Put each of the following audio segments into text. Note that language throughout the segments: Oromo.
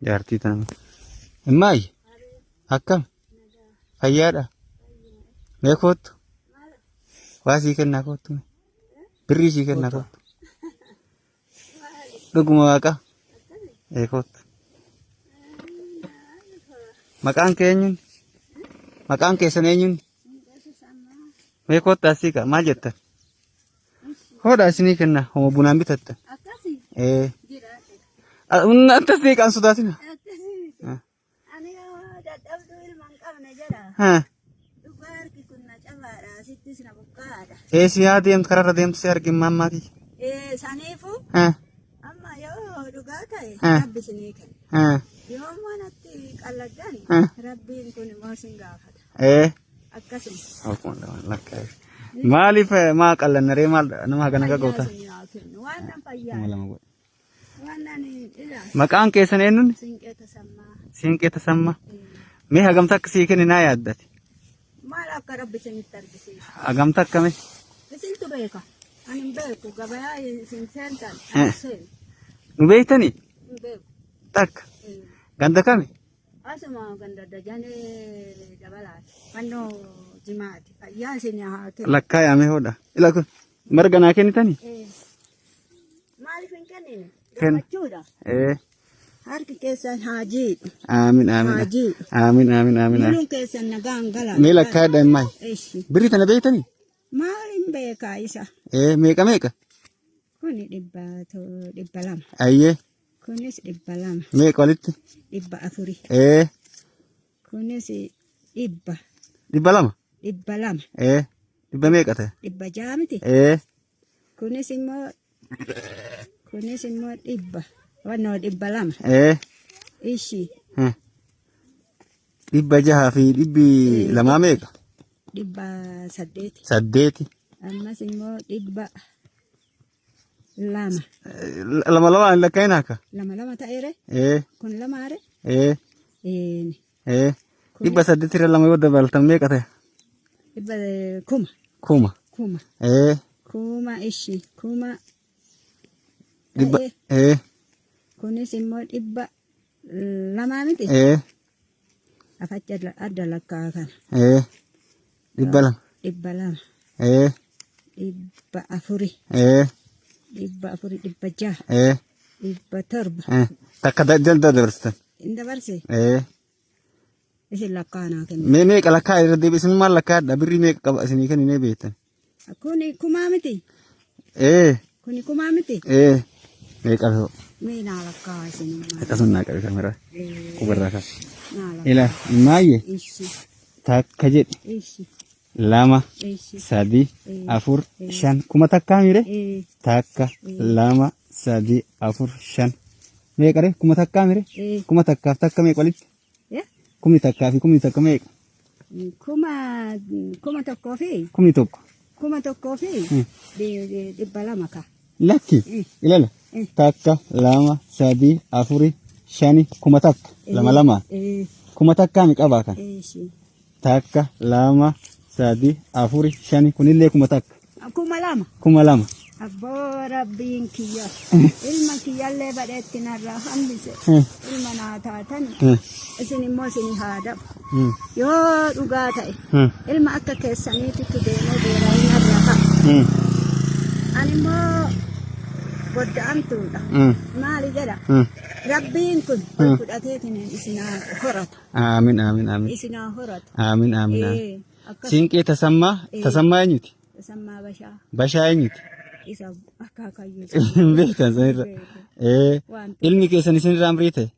Jaartii tana. Immaayyi akkam fayyaadha. Mee koottu. Waa sii kennaa koottu. Birrii sii kennaa koottu. Dhuguma waaqa. Ee koottu. Maqaan kee eenyuun? Maqaan keessan eenyuun? Mee koottu asii kaa maal jettan? Hodhaa isinii kenna homa bunaan bitattan. Akkasii Ee. jiraate. Natti as deeqaan sodaatina. Akkasii. Ani yoo dadhabduu ilma hin qabne jedha. Haa. Dhugaa harki kun na cabaadha. Asittis na buqqaadha. Ee si haa deemtu kararra deemtu si argin maammaatii. Ee saniifu Haa. amma yoo dhugaa ta'e Haa. rabbi isinii kenna. Haa. Yoo immoo natti qalladdan Haa. rabbiin kun immoo isin gaafata. Ee. Akkasuma. Akkuma lamaan lakkaa'e. Maaliif maa qallanna ree maal nama hagana Fayyaa gagoota? isinii haa kennu. Waan nan fayyaa. 2000 godhe. Waan nan ilaa. Maqaan keessan eenyuun? Siinqee Tasammaa. Siinqee Tasammaa. Mee hagamta akka sii kenne naa yaaddate? Maal akka rabbi isinitti argisiisu? Hagamta akkami? Isintu beeka. Ani hin beeku. Gabayaa isin seentan. Eh. Ani seenu. Nu beektanii? Hin beeku. Takka. Eh. Ganda kami? Asuma ganda Dajanee Dabalaati. Fannoo Jimaati. Fayyaa isin haa kennu. Lakkaa yaamee hodha. Ila kun marga naa kennitanii? Eh. Maaliif hin kennine? Kenna. Gammachuudha. Ee. Harki keessan haa jiidhu. Aamin aamin. Haa jiidhu. Aamin aamin aamin. Luluun keessan nagaan galaa. Mee lakkaa hodha himmaa. Ishi. Birri tana beektanii? Maal hin beekaa isa? Ee meeqa meeqa? Kuni 200. Ayyee Kunis 200. meeqa walitti? 400. Ee Kunis 100. 200. 200. Ee dhibba meeqa ta'e? 600 miti. Ee Kunis immoo 100. Wannoo 200. Ee Ishi. 600 fi 200 meeqa? 800. Saddeeti. Ammas immoo 200. Lama lamaan hin lakkaa'in akka? Lama lama ta'eere. Ee Kun lamaare. ee Een. ee 800 irra lama yoo dabaltan meeqa ta'e? Dhibba kuma. 1000. Kuma. Ee Kuma ishi. Kuma. Dhibba Ta'ee. ee Kunis immoo 200 miti. Ee Afacha adda lakkaa kana. Ee 200. 200. Ee 400. Ee 400 600. Ee 700. Ee takka jalda dabarsitan. Hin dabarse. Ee Isin lakkaa naa kennu. Mee meeqa lakkaa irra deebi isin maal lakkaadha birrii meeqa qaba isinii kenninee beektan. Kuni kumaa miti. Ee Kuni kumaa miti. ee meeqa ta'u Mee naa lakkaa isin. Akkasuma naa qabi kameraa qubarraa kaas. Naa lakkaa. Ila maayye Ishi. takka jedhi Ishi. lama Ishi. sadi afur shan 1000 mire Ee. takka lama sadi afur shan meeqa ree 1000 mire Ee. 1000f takka meeqa walitti Eh? 1000 fi 1000 meeqa? 1000 fi 1000. 1000 fi 200 ka. Lakki ilala takka lama sadi afuri shani 1000 lama lama 1000 mi qabaa kan Eeshi. takka lama sadi afuri shani kunillee 1000. 2000. 2000. Abboo rabbiin kiyya ilma kiyyallee badheetti narraa hambise ilma naa taatan isin immoo isin haa dabu yoo dhugaa ta'e ilma akka keessaniititti deemee beera'ee narraa hafa. Ani immoo godda'amtuudha. Maali jedha rabbiin kun ol fudhateetiin isin haa horatu. Aamin aamin aamin. Isin haa horatu. Aamin aamin aamin. Ee, akkas Siinqee Tasammaa Tasammaa eenyuti? Tasammaa Bashaa. Bashaa eenyuti? Isa akaakayyuu. Hin beektan sanirra. Ee Waan ilmi keessan isinirraa amrii ta'e?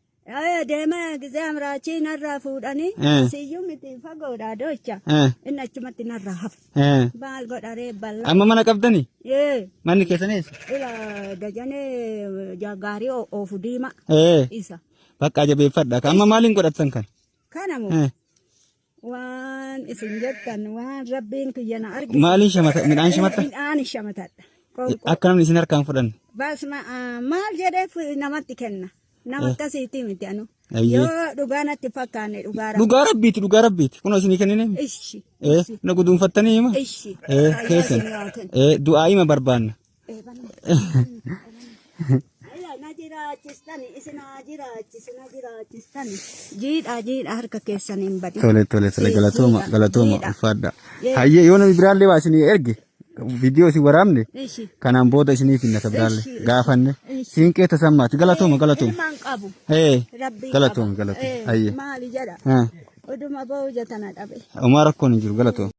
Ee, deema gizee amraachii narraa fuudhanii siyyuu miti fagoodha docha. Inni achumatti narraa hafa. Maal godha ree bal'aa. Amma mana qabdanii? Ee, Manni keessan eessa? ila Dajanee gaarii oofu diima isa. Bakka jabeeffadha. Amma maaliin godhattan kan? Kana moo waan isin jettan waan rabbiin kiyya na argisiise. Maaliin shamata? Midhaan shamatta? Midhaan shamatadha. Qoonqoo. Akka namni isin harkaan fudhanne. Basma maal jedheef namatti kenna. Nama akkasiitii miti anu. Ayyee. Yoo dhugaa natti fakkaanne dhugaa rabbi. Dhugaa rabbiiti dhugaa rabbiiti. Kunoo isinii kennine. Ishi. Na guduunfattanii hima. Ishi. Ee keessan. Fayyaa isin haa kennu. Ee du'aa hima barbaanna. Ila na jira. jiraachistani isin haa jiraachisu na jiraachistani. Jiidhaa jiidhaa harka keessan hin badin. Tole tole tole Eh, galatooma jiidha, galatooma jiidha. ulfaadha. Yee. Hayyee yoo namni biraallee waa isinii erge viidiyoo isin waraabne Ishi. kanaan booda isinii finna ka biraallee Ishi, ishi, gaafanne ishi. siinqee tasammaati galatooma galatooma. Ilmaan qabu. Ee Rabbii galatooma qaba. galatooma Eh, hayyee. Maali jedha. Eh, Oduma booja tana dhabe. Homaa rakkoon hin jiru galatooma.